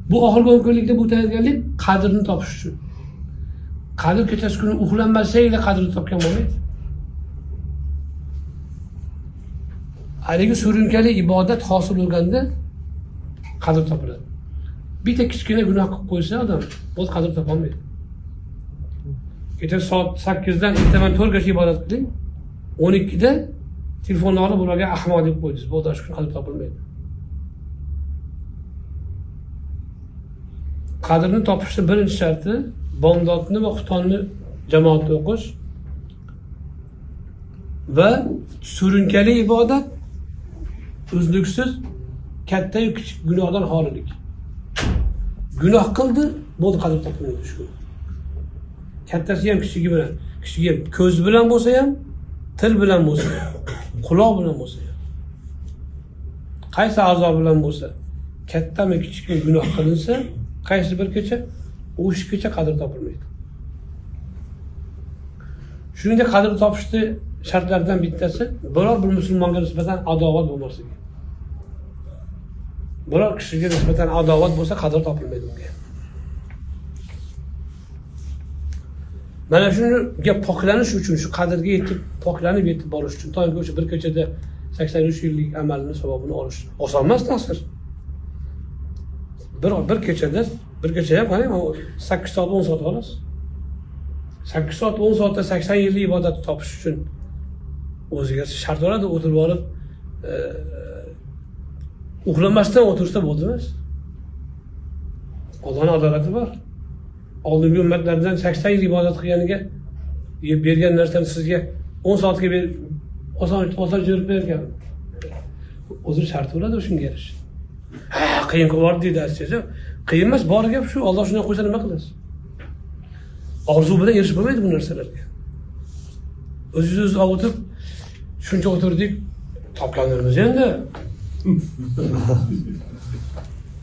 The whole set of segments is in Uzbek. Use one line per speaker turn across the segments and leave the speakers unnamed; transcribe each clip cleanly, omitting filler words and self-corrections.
Bu oxirgi 10 kunlikda bu tayyorgarlik qadrni topish uchun. Qadr kechasi kuni uxlamasanglar qadrni topgan bo'lmaydi. Haligi surunkali ibodat hosil bo'lganda qadr topiladi. Bitta kichkina gunoh qilib qo'ysa odam, o'z qadr topa olmaydi. Kecha soat 8 dan ertaman 4 gacha ibodat qiling, 12 da telefonni olib ularga ahmoq deb qo'ydingiz. Bu shu kun qadr topilmaydi. Qadrni topishning birinchi sharti bomdodni va xuftonni jamoatda o'qish va surunkali ibodat, uzluksiz katta-yu kichik gunohdan xolilik. Gunoh qildi, bo'ldi, qadr topilmaydi shu. Kattasi ham kichigi bilan, kichigi ham ko'z bilan bo'lsa ham, til bilan bo'lsa ham, quloq bilan bo'lsa ham, qaysi a'zo bilan bo'lsa, kattami kichikmi gunoh qilinsa, qaysi bir kecha, o'sha kecha qadr topilmaydi. Shuningdek, qadr topishni shartlaridan bittasi biror bir musulmonga nisbatan adovat bo'lmasligi. Biror kishiga nisbatan adovat bo'lsa, qadr topilmaydi unga. Mana shunga poklanish uchun, shu qadrga yetib, poklanib yetib borish uchun, to'nki o'sha bir kechada 83 yillik amalni savobini olish oson emas nasr. Bir kechada, bir kecha ham qarang, 8 soat 10 soat xolos. 8 soat 10 soatda 80 yillik ibodatni topish uchun o'ziga shart oladi, o'tirib olib uxlamasdan o'tirsa bo'ldi emas. Allohning adolati bor. Oldingi ummatlardan 80 yil ibodat qilganiga bergan narsani sizga 10 soatga oson jirib bergan. O'zini sharti bo'ladi shunga yarasha. Ha, qiyin qilib yubordi deydi aslida. Qiyin emas, bor gap shu. Alloh shunday qo'ysa nima qilasiz? Orzu bilan erishib bo'lmaydi bu narsalarga. O'zingiz ovutib shuncha o'tirdik, topganlarimiz endi.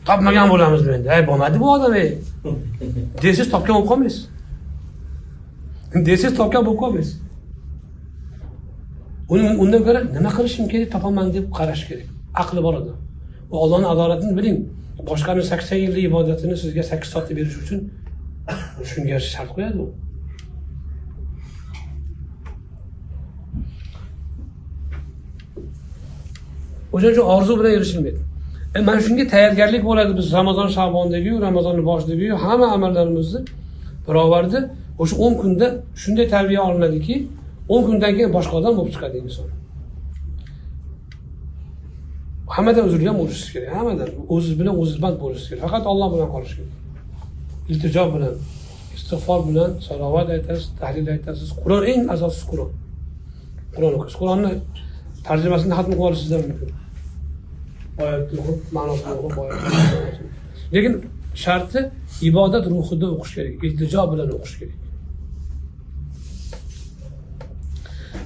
Topmagan bo'lamiz endi. Ey, bo'lmadi bu odam, ey. Desangiz topgan bo'lib qolmaysiz. Desangiz topgan bo'lib qolmaysiz. Undan ko'ra nima qilishim kerak, topaman deb qarash kerak. Aqli bor odam. U Allohning adolatini biling. Boshqani 80 yillik ibodatini sizga 8 soatda berish uchun shunga shart qo'yadi u. O'shaning uchun orzu bilan erishilmaydi. Mana shunga tayyorgarlik bo'ladi. Biz Ramazon Shabondagi, Ramazonning boshidagi hamma amallarimizni barobarda o'sha 10 kunda shunday tarbiya olinadiki, 10 kundan keyin boshqa odam bo'lib chiqadi inson. Hammadan uzilgan bo'lishingiz kerak, hammadan o'zingiz bilan o'zingiz band bo'lishingiz kerak. Faqat Alloh bilan qolish kerak. Iltijo bilan, istig'for bilan salovat aytasiz, tahlil aytasiz. Qur'on eng asosiysi Qur'on. Qur'on o'qish. Qur'onni tarjimasini xatm qilib olishingiz ham mumkin. Oyatni o'qib, ma'nosini o'qib, oyatni. Lekin sharti ibodat ruhida o'qish kerak, iltijo bilan o'qish kerak.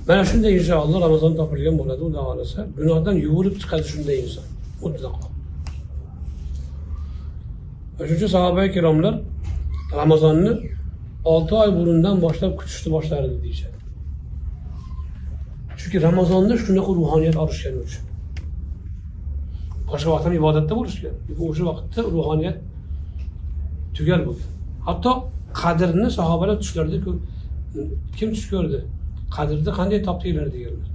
Mana shunday inshaalloh Ramazon topilgan bo'ladi, Xudo xolasa, gunohdan yuvilib chiqadi shunday inson. Mutlaqo. Shuning uchun sahoba ikromlar Ramazonni 6 oy burundan boshlab kutishni boshlardi deyishadi. Chunki Ramazonda shunaqa ruhoniyat olishgani uchun. Boshqa vaqtda ham ibodatda bo'lishgan. O'sha vaqtda ruhoniyat tugal bo'lgan. Hatto qadrni sahobalar tushlarida kim tush ko'rdi? Qadrni qanday topdinglar deganlar.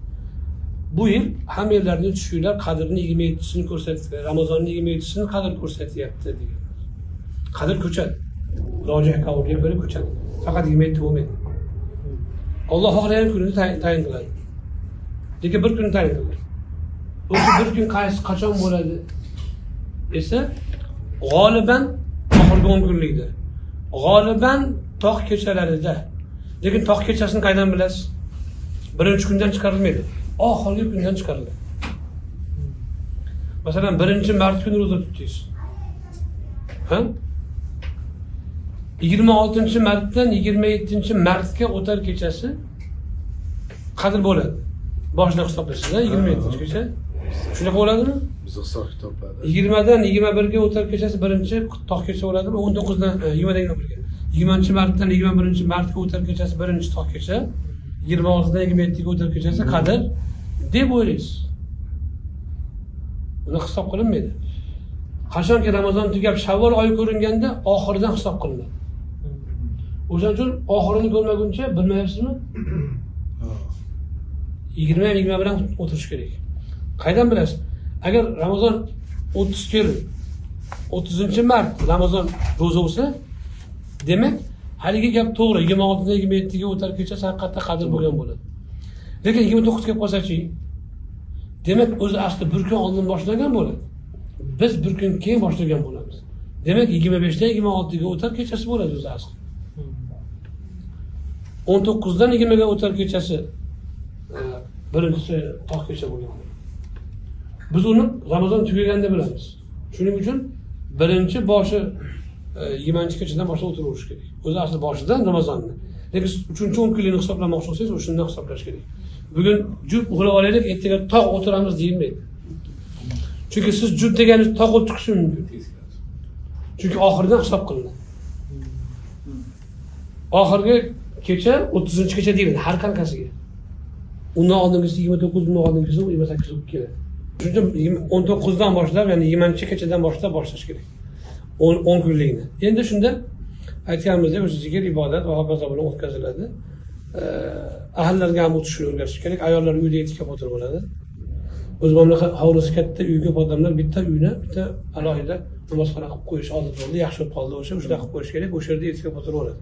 Bu yil hammalarini tushinglar qadrni 27sini ko'rsatdi, Ramazonning 27sini qadr ko'rsatyapti deganlar. Qadr ko'chadi. Rojih qavlga ko'ra ko'chadi. Faqat 27 bo'lmaydi. Alloh xohlagan kunini tayin qiladi. Lekin bir kun tayin qiladi. O'sha bir kun qaysi qachon bo'ladi esa g'oliban oxirgi 10 kunlikda. G'oliban tog' kechalarida. Lekin tog' kechasini qaydan bilasiz? Birinchi kundan chiqarilmaydi. Oxirgi kundan chiqariladi. Masalan, 1-mart kuni ro'za tutdingiz. Ha? 26-martdan 27-martga o'tar kechasi qadr bo'ladi. Boshida hisoblaysiz, 27-kecha. Shunaqa bo'ladimi?
Biz hisob kitoblarda.
20dan 21ga o'tar kechasi birinchi tog' kecha bo'ladimi? 19dan 20dan 21ga. 20-martdan 21-martga o'tar kechasi birinchi tog' kecha. 26dan 27ga o'tar kechasi qadr deb o'ylaysiz. Uni hisob qilinmaydi. Qachonki Ramazon tugab Shavvol oyi ko'ringanda oxiridan hisob qilinadi. O'shaning uchun oxirini ko'rmaguncha bilmayapsizmi? 20 bilan o'tirish kerak. Qaydan bilasiz? Agar Ramazon 30 kelib, 30 mart Ramazon ro'za bo'lsa, demak, haligi gap to'g'ri, 26dan 27 ga o'tar kechasi haqiqatda qadr bo'lgan bo'ladi. Lekin 29 kelib qolsa-chi? Demak, o'zi asli bir kun oldin boshlangan bo'ladi. Biz bir kun keyin boshlagan bo'lamiz. Demak, 25 dan 26 ga o'tar kechasi bo'ladi o'zi asli. 19 dan 20 ga o'tar kechasi birinchisi tog' kecha bo'lgan bo'ladi. Biz uni Ramazon tugaganda bilamiz. Shuning uchun birinchi boshi 20 kechadan boshlab o'tiraverish kerak. O'zi asli boshidan Ramazonni. Lekin siz 3-10 kunlikni hisoblamoqchi bo'lsangiz, o'shandan hisoblash kerak. Bugun jup uxlab olaylik, ertaga tog' o'tiramiz deyilmaydi. Chunki siz jup deganingiz tog' bo'lib chiqishi mumkin. Chunki oxiridan hisob qilinadi. Oxirgi kecha 30-kecha deyiladi har qanaqasiga. Undan oldingisi 29, undan oldingisi 28 bo'lib keladi. Shuning uchun 19 dan boshlab, ya'ni 20-kechadan boshlab boshlash kerak. 10 kunlikni. Endi shunda aytganimizdek, o'sha zikr, ibodat va hokazo bilan o'tkaziladi. Ahllarga ham o'tishni o'rgatish kerak. Ayollar uyda e'tikof o'tirib oladi. O'zi mana bunaqa hovlisi katta uyi ko'p odamlar bitta uyni bitta alohida namozxona qilib qo'yish odat bo'ldi, yaxshi bo'lib qoldi o'sha, shunaqa qilib qo'yish kerak, o'sha yerda e'tikof o'tirib oladi.